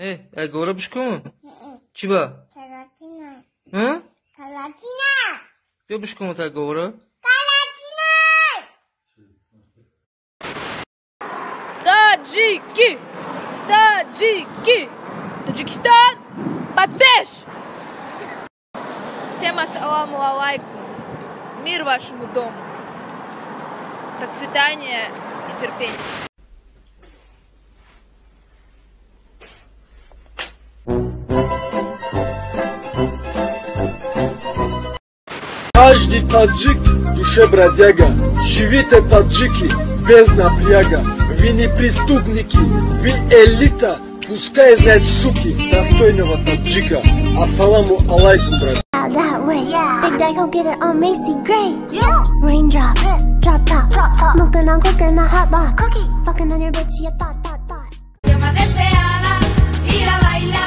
Эй, гора бишкун. Чиба? Каратина. А? Каратина. Бия бишкун та гора. Каратина. Таджики! Таджики! Таджикистан! Папеш! Всем ассаламу алайкум. Мир вашему дому. Процветания и терпения. Каждый таджик в душе бродяга. Живите, таджики, без напряга. Вы не преступники, вы элита. Пускай знают, суки, достойного таджика. Ассаламу алайкум, брат. That way. Yeah. Big Daddy, go get it on Macy Gray. Yeah. Raindrops, drop top, drop top. Smoking on cooking the hot box. Cookie. Fucking on your bitch, yeah, thought, thought, thought. Deseada y la baila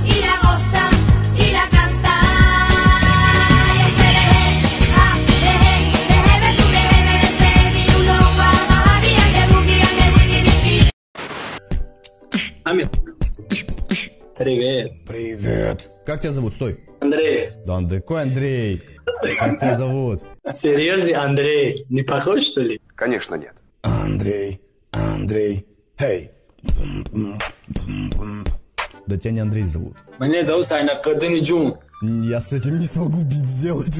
y la goza y la canta. Привет. Привет. Как тебя зовут? Стой. Андрей. Да, какой Андрей? Как тебя зовут? Серьезно, Андрей? Не похож, что ли? Конечно, нет. Андрей, Андрей, хей. Да тебя не Андрей зовут. Меня зовут Сайнакардин Джун. Я с этим не смогу бит сделать.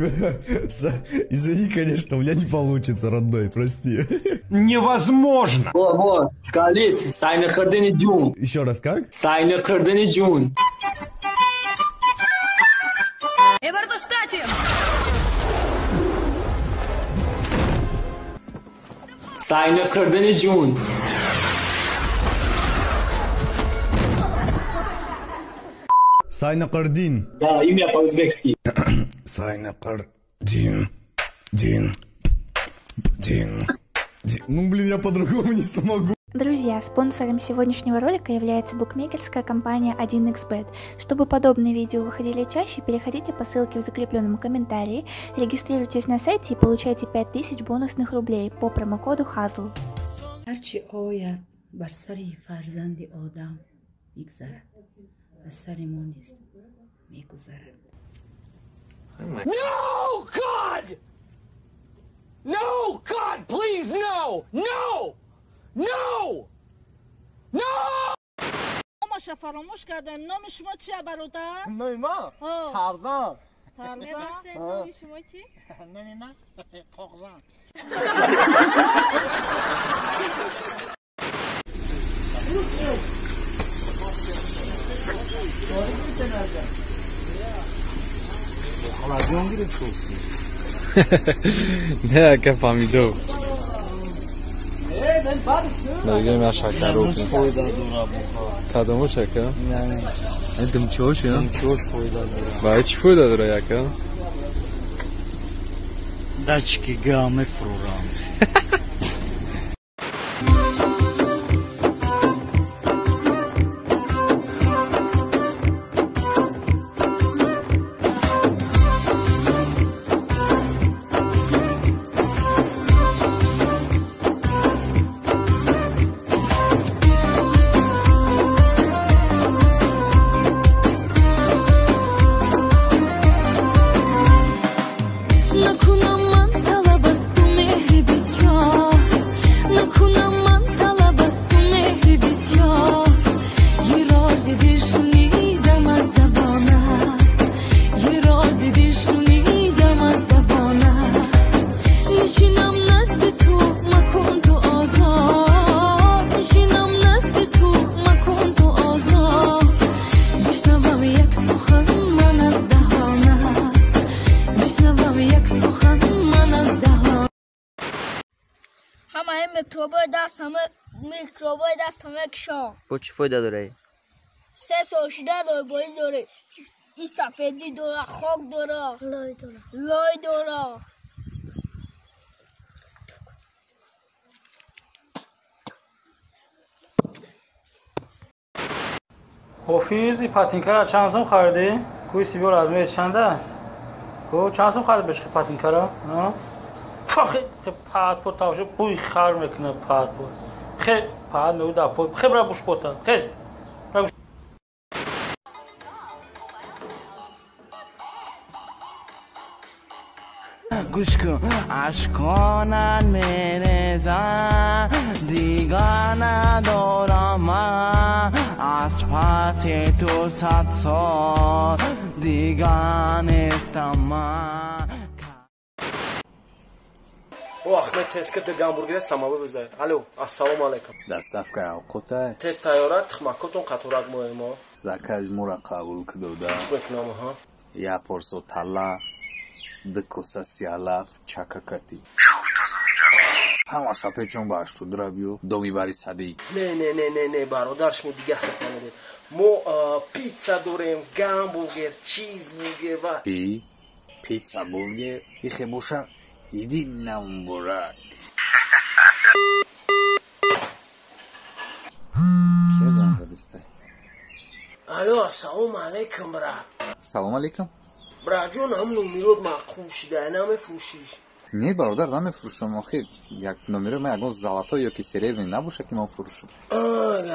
Извини, конечно, у меня не получится, родной, прости. Невозможно! Во, во, сказали, Сайнакардин Джун. Еще раз, как? Сайнакардин Джун. Сайнакардин Джун. Сайнакардин. Да, имя по-узбекски. Сайнакардин. Дин. Дин. Дин. Ну, блин, я по-другому не смогу. Друзья, спонсором сегодняшнего ролика является букмекерская компания 1xBet. Чтобы подобные видео выходили чаще, переходите по ссылке в закрепленном комментарии, регистрируйтесь на сайте и получайте 5000 бонусных рублей по промокоду HAZL. No, God! No, God, please, no! No! No! No! номаша фаромӯш кардем. Номи шумо чия, бародар? Номи ма? Тарзан. Тарзан? Номи шумо чӣ? Номи ман Қоғзан. Не, ака, фаҳмидо. Дорогой я шакару. Кадому шака? Дымчош, я? Бай, чӣ фоида дора, яка? Датчики гаммы фрурам. Микробои даст ҳама, микробои даст ҳама кишон. Бо чӣ фоида дорад? 3 сол шуда лойбоӣ дорӣ. И сафедӣ дора, хок дора, лой дора. Ҳофиз, и патинкара чанд сум харидӣ? Кӯи сибиёр размери чанда? Ку чанд сум харид беши патинкара? Паат по тавша бӯи хар мекунад паат по. Хе паат мегӯ дар по. Хе бра буш пота. Хез. Гӯш кун, ашконат мерезад, дигар надорам ман аз паси ту 100 сол, дигар нестам ман. О, Ахмед, тез ки ду гамбургер самовой бизай. Алло, ассалому алайкум. Доставка овқота. Тез тайёра, тухмакотон қаторак моемо. Заказ мура қабул кидода. Мекунам, ҳа. Я порсо тала, ду коса сиалаф, чакакати. Ҳамаша печон ба 82 биё, доми бари садӣ. Не, не, не, не, не, бародар, шумо дигар сухан доред. Мо пицца дорем, гамбургер, чизбургер ва Пи, пицца, бургер, ихе боша, иди нам бурак. Ке занг задистай? Алло, ассалому алайкум, брат. Салом алейкум. Братҷон, ҳам номерот маъқул шида, намефурӯшиш? Не, бародар, намефурӯшам. Охир, як номеро ман ягон золотой ёки серебряный набоша, ки ман фурӯшам.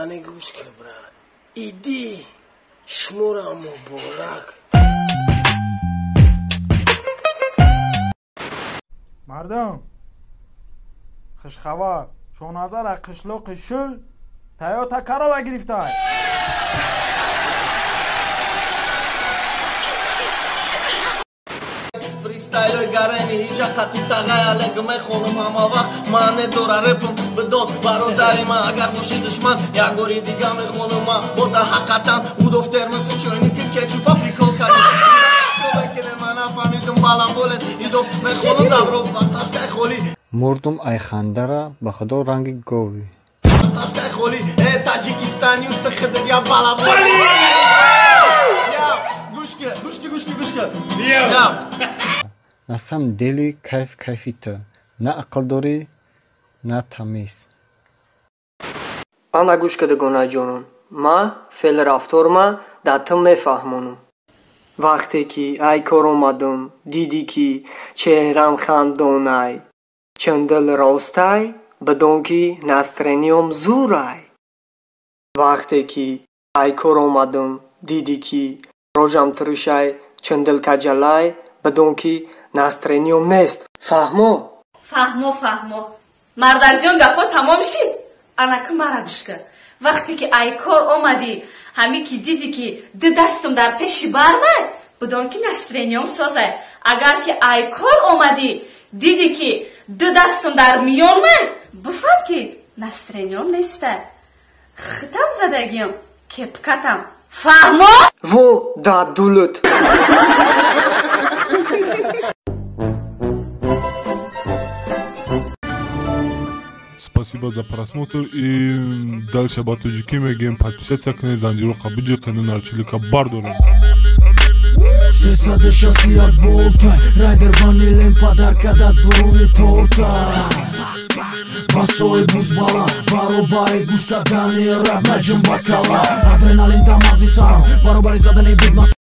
Яъне гӯш кун, брат. Иди, шуморо муборак. Мардум, хушхабар, Шоназар аз қишлоқи Шул Тойота Карола гирифтай. Фристайлои гарени ҳиҷа қати тағай алек мехонам ҳама вақт маъне дора репм бидон бародари ман агар боши душман як бори дига мехонам ман бода ҳаққатан удов термосу чойники кетчупа прикол кардем ман нафаҳмидум баламболен идов мехонам давро ба ташкаи холӣ. Мурдум айхандара, ба худо ранги говӣ. Ташкаи холӣ э таҷикистани уста хидр я балаболи. Я гӯшка гӯшка гӯшка гӯшка я. На самом деле кайф кайфи ту. На ақл дорӣ, на тамиз. Ана гӯш када, гонаҷонон, ман феъли рафторма дар ту мефаҳмонам. Вақте ки ай кор омадам, дидӣ ки чеҳрам хандонай, чандил ростай, бидон ки настроениям зурай. Вақте ки ай кор омадам, дидӣ ки рожам турушай, чандил каҷалай, бидон ки настроениям нест. Фаҳмо? Фаҳмо, фаҳмо. Мардакҷон, гапҳо тамом шид. Анаку мара гӯш кун. Вақте ки ай кор омадӣ, ҳамин ки дидӣ ки ду дастам дар пеши бармай, бидон ки настроениям созай. Агар ки ай кор омадӣ, дидӣ ки ду дастам дар миёнмай, бифаҳм ки настроениям нестай. Хитам задагиям, кепкатам. Фаҳмо? Во дадулут. Спасибо за просмотр и дальше ба тоҷикӣ мегӯем: подписаться кунед, занҷироқа биҷиқену нарчилика бардорем. 361 волта райдер ванилен подарка да дуруни торта басои бузбала баробари гӯш кардани раб наҷим бакала адреналин дар мағзи сарам баробари задани бигма.